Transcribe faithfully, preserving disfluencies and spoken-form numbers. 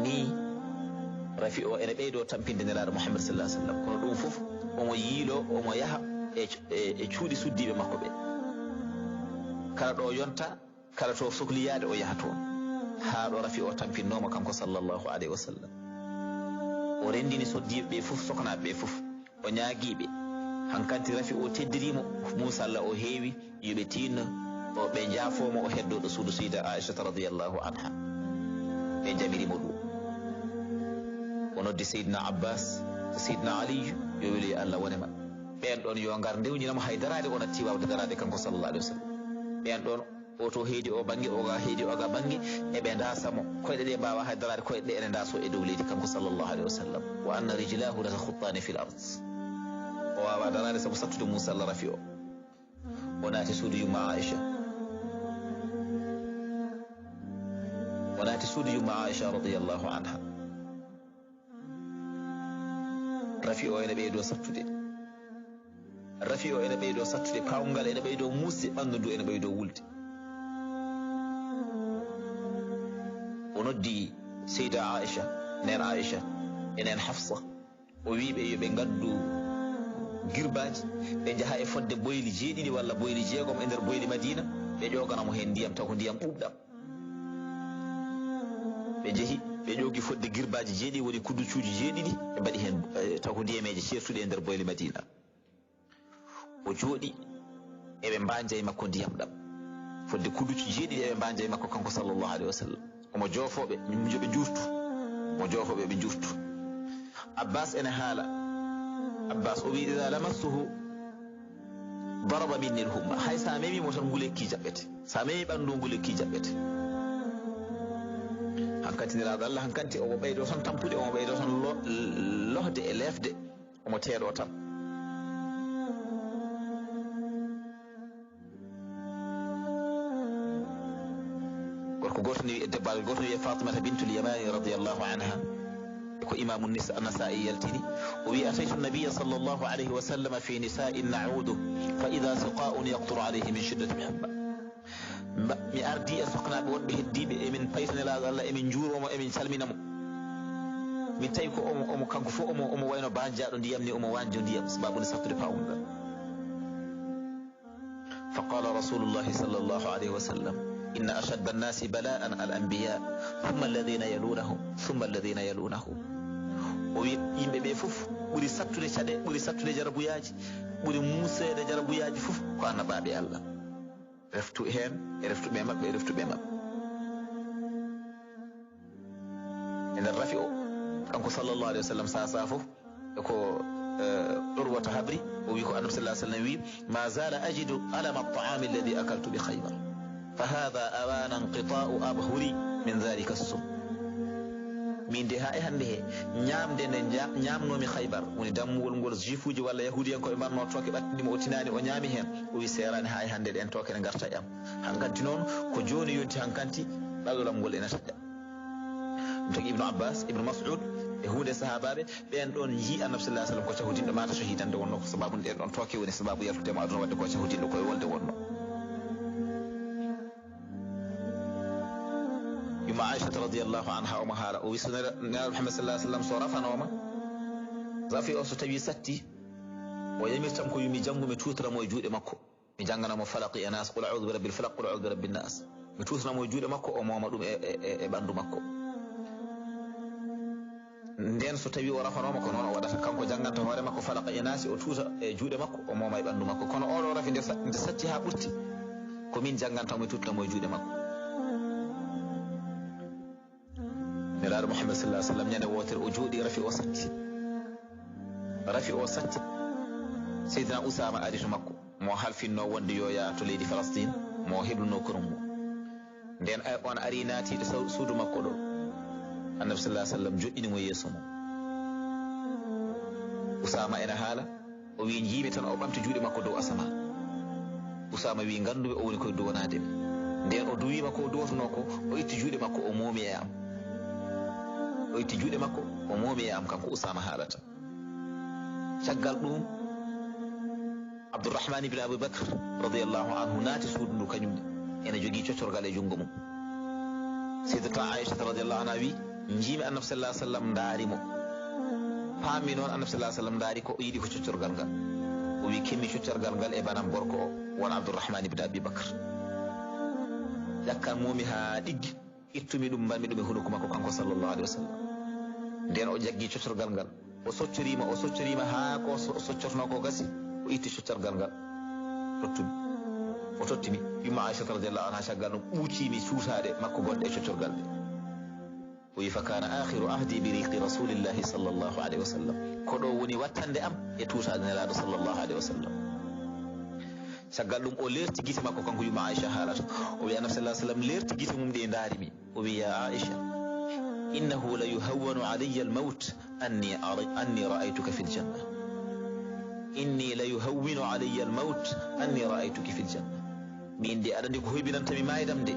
Ni rafi o ene ɓeydo tampinde Nelaaɗo Muhammad sallallahu alaihi wasallam, kono ɗum fof omo yiilo, omo yaha e, e, e cuuɗi suddiiɓe makko ɓe. Kala ɗo yonta, kala to sokliyaade o yaha toon, haa ɗo rafi o tampinnooma kanko sallallahu alaihi wasallam. O renndini soddiiɓe ɓe fof, soknaaɓe ɓe fof. O ñaagii ɓe. Hankanti rafi o teddirii mo, Muusa Allah o heewi yo ɓe tiinno, o ɓe njaafoo mo, o heddoo ɗo suudu Seyda Aishata radiyallahu anha. Ɓe njamiri mo ɗum. O noddi Seydina Abbas, Seydina Aliyu, yo weli yo Allah wone maɓɓe. Ɓeen ɗoon yo ngar ndewñina mo, hay daraade o natti waawde daraade kanko sallallahu alaihi wasallam. Ɓeen ɗoon, o to heedi o bannge, o ga heedi o ga bannge, eɓe ndaasa mo. Koyɗe ɗe mbaawa hay daraade, koyɗe ɗe ene ndaaso e dow leydi kanko sallallahu alaihi wasallam. Wa anna rijlahu latakhuttani fil ard. O waawaa daraade sabu sattude Muusa Allah rafi o. O naati suudu yumma Aisha. O naati suudu yumma Aisha radiyallahu anha. Rafi o ene ɓeydo sattude. Rafi o ene ɓeydo sattude, paawngal ene ɓeydo muusde, ɓanndu ndu ene ɓeydo wulde. O noddi Seyda Aisha, neen Aisha, e neen Hafsa. O wi'i ɓe yo ɓe ngaddu girbaaji, ɓe njaha e fodde boyli jeeɗiɗi walla boyli jeegom e nder boyli Madina, ɓe ƴoogana mo heen ndiyam, taw ko ndiyam ɓuuɓɗam. Ɓe njehi, ɓe ƴoogi fodde girbaaji jeeɗiɗi, woni kudducuuji jeeɗiɗi, ɓe mbaɗi heen, eh, taw ko ndiyameeje ceertuɗe e nder boyli Madina. O jooɗi, eɓe mbaanja e makko ndiyam ɗam. Fodde kudducuuji jeeɗiɗi eɓe mbaanja e makko kanko sallallahu alaihi wasallam. Omo joofoo ɓe, yo ɓe njuurtu. Omo joofoo ɓe, ɓe njuurtu. Abbas ene haala. Abbas o wi'i, "Idha lamassuhu daraba minni al-humma." Hay sa memi mo tan, ngulekki jaɓɓete. Sa memi ɓanndu, ngulekki jaɓɓete. Hankanti Nelaaɗo Allah, hankanti omo ɓeydo tan tampude, omo ɓeydo tan lo-, lohde e leefde. Omo teeɗo tan. Gorko gooto ne wi'i, debbo gooto ne wi'i Fatimata bintul Yamani radiyallahu anha. Ko Imaamu Nisa-, Nasa'i yaltini. O wi'i, "Ataytu Nabiyya sallallahu alayhi wa sallam fi nisa'in na'udu, fa idha siqa'un yaqturu alayhi min shiddati al-humma." Mba-, mi ardii e soknaaɓe wonɓe heddiiɓe, emin payta Nelaaɗo Allah, emin njuuroo mo, emin calmina mo. Min tawi ko omo, omo kanko fof omo, omo wayno baanjaaɗo ndiyam ni, omo waanjo ndiyam, sababu nde sattude paawum ngal. Fa qaala Rasulullahi sallallahu alayhi wa sallam, "Inna ashadda an-nasi bala'an al-anbiya, thumma alladhina yalunahum, thumma alladhina yalunahum." O wi, yimɓe ɓe fof ɓuri sattude caɗe, ɓuri sattude jarabuyaaji, ɓuri muuseede jarabuyaaji fof ko annabaaɓe Allah. Reftu heen, e reftuɓe maɓɓe, e reftuɓe maɓɓe. E nder rafi o, kanko sallallahu alayhi wa sallam, saa saa fof, e ko, eh, Urwata habri, o wi ko Annabi sallallahu alayhi wa sallam wi, "Ma zala ajidu alama at-ta'ami alladhi akaltu bi Khaybar. Fa hadha awana inqita'u abhuri min dhalika as-sum." Min de haa e hannde he, ñaamde nde ña-, ñaamnoomi Khaybar, woni dammuwol ngol juifuuji walla yahuudiyankooɓe mbarnoo tooke ɓattinɗi mo, o tinaani, o ñaami heen, o wi seeraani haa e hannde ɗeen tooke ne ngarta e am. Hankanti noon, ko jooni yonti hankanti, ɗaɗolam ngol ene taƴa. Ɗum tagi Ibnu Abbas, Ibnu Mas'ud, e huunde sahaabaaɓe, ɓeen ɗoon njii Annabi sallallahu alayhi wa sallam ko cahudinɗo, mata shahidan nde wonnoo, ko sababu ɗeen ɗoon tooke woni sababu yaltude mo aduna, waɗde ko cahudinɗo ko e wolde wonnoo. Yumma Aishata radiyallahu anha omo haala, o wi so Nela-, Nelaaɗo Muhammad sallallahu alayhi wa sallam so rafanooma, rafi o so tawi satti, o yamirtam ko yo mi janngu, mi tuutora mo e juuɗe makko. Mi janngana mo Falaq e Nas, Qul a'udhu bi rabbil falaq, Qul a'udhu bi rabbin nas. Mi tuutora mo e juuɗe makko, o mooma ɗum e, e, e, e ɓanndu makko. Ndeen so tawi o rafanooma, ko noon o waɗata. Kanko jannganta hoore makko Falaq e Nas, o tuuta e juuɗe makko, o mooma e ɓanndu makko. Kono oɗo rafi nde sa-, nde satti haa ɓurti, ko min jannganta mo, mi tuuta mo e juuɗe makko. Nelaaɗo Muhammad sallallahu alaihi wa sallam, ñande wootere o jooɗi, rafi o satti. Rafi o satti. Seydina Usaama ari to makko, mo halfinnoo wonde yo yaa to leydi Falastiin, mo heblunoo kono mum. Nden a-, on ari naati e saw-, suudu makko ɗo. Annabi sallallahu alaihi wa sallam joɗɗini mo yeeso mum. Usaama ena haala, o wi, "Njiimi tan o ɓamti juuɗe makko dow asamaan." Usaama wi, "Ngannduɓe o woni koye duwanaade mi." Nden o duwiima ko duwatunoo ko, o itti juuɗe makko, o moomi e am. O itti juuɗe makko, o moomi e am, kanko Usaama haalata. Caggal ɗum, Abdurrahman ibn Abi Bakr radiyallahu anhu naati suudu ndu kañum ne, ena jogii coccorgal e junngo mum. Sayyidata Aisha radiyallahu anha wi, Njiimi Annabi sallallahu alaihi wasallam, ndaari mo. Paammi noon Annabi sallallahu alaihi wasallam ndaari ko o yiɗi ko coccorgal ngal. O wi, "Kemmi coccorgal ngal e banam gorko o, won Abdurrahman ibn Abi Bakr." Ƴakkan moomi haa ɗiggi, ittumi ɗum, mbanmi ɗum e hunuko makko kanko sallallahu alaihi wasallam. Nden o jaggi coccorgal ngal. O soccoriima, o soccoriima haa ko so-, o soccornoo ko gasi, o itti coccorgal ngal. Tottumi. O tottimi. Yumma Aisha radiyallahu anha caggal ɗum ɓuuciimi suusaade makko gonɗe e coccorgal ɗe. O wi, "Fa kana akhiru ahdi bi riqi Rasulillahi sallallahu alaihi wasallam." Ko ɗo woni wattande am e tuusaade Nelaaɗo sallallahu alaihi wasallam. Caggal ɗum o leerti gite makko kanko yumma Aisha haalata. O wi, Annabi sallallahu alaihi wasallam leerti gite mum ɗe ndaari mi. O wi, "Ya Aisha, innahu la yuhawwanu alayya al-mawt anni ara-, anni ra'aytuka fil janna. Inni la yuhawwinu alayya al-mawt anni ra'aytuki fil janna." Min de aɗa andi ko hoybinanta mi maydam de.